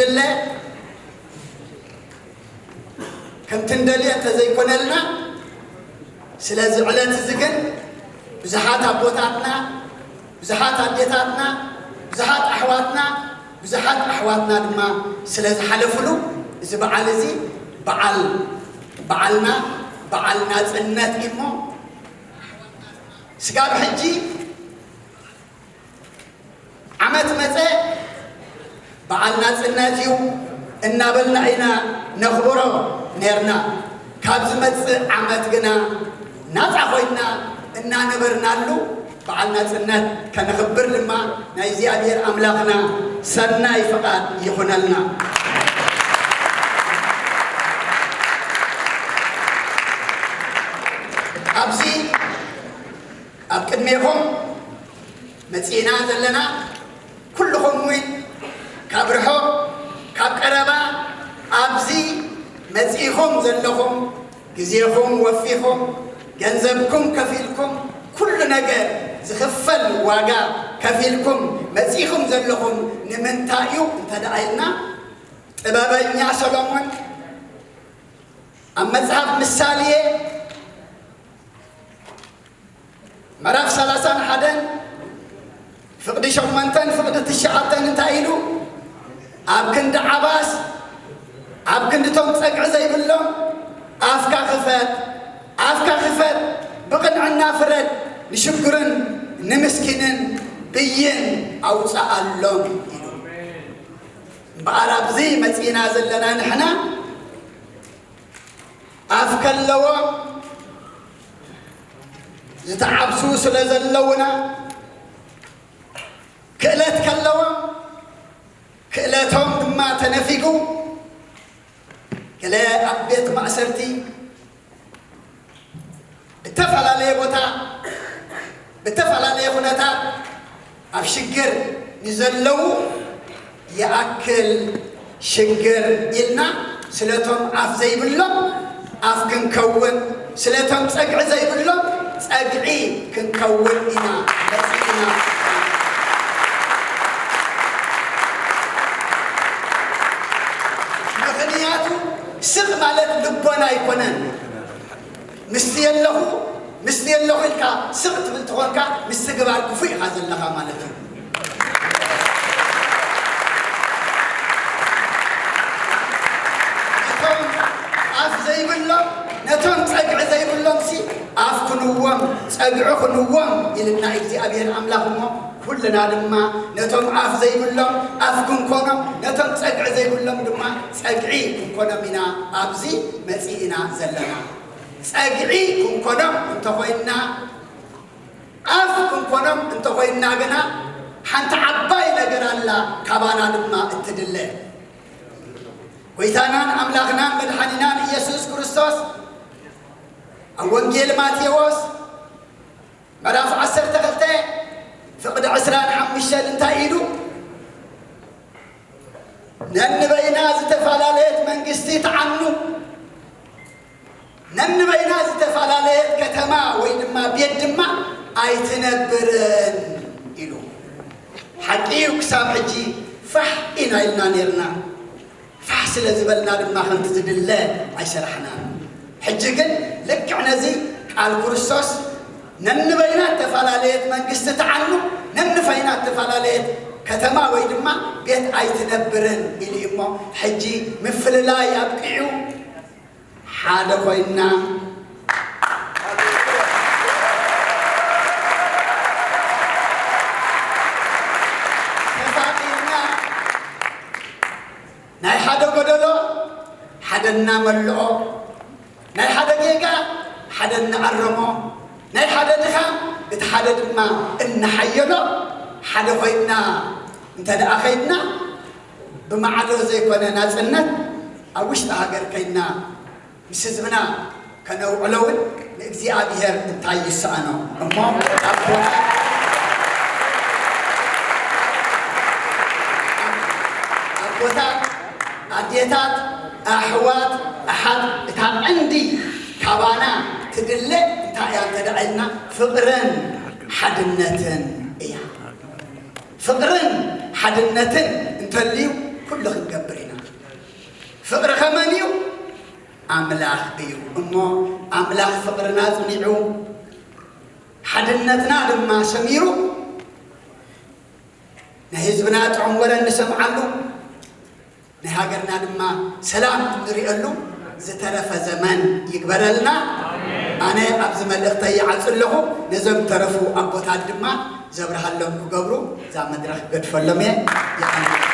ድለ ከምቲ እንደልዮ እንተዘይኮነልና፣ ስለዚ ዕለት እዚ ግን ብዙሓት ኣቦታትና፣ ብዙሓት ኣዴታትና፣ ብዙሓት ኣሕዋትና፣ ብዙሓት ኣሕዋትና ድማ ስለ ዝሓለፉሉ፣ እዚ በዓል እዚ በዓል፣ በዓልና፣ በዓል ናጽነት እዩ እሞ፣ ስጋብ ሕጂ ዓመት መጸ በዓል ናጽነት እዩ እናበልና ኢና ነኽብሮ ነርና። ካብ ዝመጽእ ዓመት ግና ናጻ ኮይና እናነበርናሉ በዓል ናጽነት ከነኽብር ድማ ናይ እግዚኣብሔር ኣምላኽና ሰናይ ፍቓድ ይኹነልና። ኣብዚ ኣብ ቅድሜኹም መጺእና ዘለና ኩልኹም እውን ካብ ርሑቕ ካብ ቀረባ ኣብዚ መጺእኹም ዘለኹም ግዜኹም ወፊኹም ገንዘብኩም ከፊልኩም ኩሉ ነገር ዝኽፈል ዋጋ ከፊልኩም መጺእኹም ዘለኹም ንምንታይ እዩ እንተ ደኣ ኢልና ጥበበኛ ሰሎሞን ኣብ መጽሓፍ ምሳሌ ምዕራፍ ሰላሳን ሓደን ፍቕዲ ሸሞንተን ፍቕዲ ትሽዓተን እንታይ ኢሉ? ኣብ ክንዲ ዓባስ ኣብ ክንድቶም ጸግዒ ዘይብሎም ኣፍካ ክፈት፣ ኣፍካ ክፈት፣ ብቕንዕና ፍረድ፣ ንሽግርን ንምስኪንን ብይን ኣውጽኣሎም ኢሉ። እምበኣር ኣብዚ መጺእና ዘለና ንሕና ኣፍ ከለዎም ዝተዓብሱ ስለ ዘለውና ክእለት ከለዎም ክእለቶም ድማ ተነፊጉ ገለ ኣብ ቤት ማእሰርቲ ብተፈላለየ ቦታ ብተፈላለየ ኩነታት ኣብ ሽግር ንዘለዉ ይኣክል ሽግር ኢልና ስለቶም ኣፍ ዘይብሎም ኣፍ ክንከውን ስለቶም ጸግዒ ዘይብሎም ጸግዒ ክንከውን ኢና መጺእና። ምኽንያቱ ስቕ ማለት ልቦና ኣይኮነን። ምስቲ የለኹ ምስቲ የለኹ ኢልካ ስቕ ትብል ተኾንካ ምስቲ ግባር ክፉእ ኢኻ ዘለኻ ማለት እዩ። ነቶም ኣፍ ዘይብሎም ነቶም ጸግዒ ዘይብሎም ሲ ኣፍ ክንዎም ጸግዒ ክንዎም ኢልና እግዚኣብሔር ኣምላኽ እሞ ኩልና ድማ ነቶም ኣፍ ዘይብሎም ኣፍ ክንኮኖም ነቶም ጸግዒ ዘይብሎም ድማ ጸግዒ ክንኮኖም ኢና ኣብዚ መጺእና ዘለና። ጸግዒ ክንኮኖም እንተኾይንና ኣፍ ክንኮኖም እንተኾይንና ግና ሓንቲ ዓባይ ነገር ኣላ ካባና ድማ እትድለ። ጎይታናን ኣምላኽናን መድሓኒናን ኢየሱስ ክርስቶስ ኣብ ወንጌል ማቴዎስ ምዕራፍ ዓሰርተ ክልተ ፍቕዲ ዕስራን ሓሙሽተን እንታይ ኢሉ? ነንበይና ዝተፈላለየት መንግስቲ ትዓኑ፣ ነንበይና ዝተፈላለየት ከተማ ወይ ድማ ቤት ድማ ኣይትነብርን ኢሉ። ሓቂ እዩ፣ ክሳብ ሕጂ ፋሕ ኢና ኢልና ነርና። ፋሕ ስለ ዝበልና ድማ ከምቲ ዝድለ ኣይሰራሕናን። ሕጂ ግን ልክዕ ነዚ ቃል ክርስቶስ ነንበይና እተፈላለየት መንግስቲ ትዓኑ፣ ነንፈይና እተፈላለየት ከተማ ወይ ድማ ቤት ኣይትነብርን ኢሉ እዩ እሞ ሕጂ ምፍልላይ ኣብቂዑ ሓደ ኮይንና ተፋቒርና ናይ ሓደ ጎደሎ ሓደ እናመልኦ ናይ ሓደ ጌጋ ሓደ እናኣረሞ ናይ ሓደ ድኻም እቲ ሓደ ድማ እናሓየሎ ሓደ ኮይንና እንተ ደኣ ከይድና ብማዕዶ ዘይኮነ ናጽነት ኣብ ውሽጢ ሃገር ከይድና ምስ ህዝብና ከነውዕሎ እውን ንእግዚኣብሔር እንታይ ይሰኣኖ እሞ ኣብ ቦታ ኣቦታት ኣዴታት ኣሕዋት ኣሓት እታ ቀንዲ ካባና ትድለ እንታይ እያ እንተደኣ ኢልና ፍቕርን ሓድነትን እያ። ፍቕርን ሓድነትን እንተልዩ ኩሉ ክንገብር ኢና። ፍቕሪ ከመን እዩ? ኣምላኽ እዩ። እሞ ኣምላኽ ፍቕርና ኣጽኒዑ፣ ሓድነትና ድማ ሰሚሩ፣ ናይ ህዝብና ጥዑም ወረ እንሰምዓሉ፣ ናይ ሃገርና ድማ ሰላም እንሪአሉ ዝተረፈ ዘመን ይግበረልና። ኣነ ኣብዚ መልእኽተይ ይዓጹ ኣለኹ። ነዞም ተረፉ ኣቦታት ድማ ዘብርሃሎም ክገብሩ እዛ መድረኽ ገድፈሎም እየ። ይቐንየልና።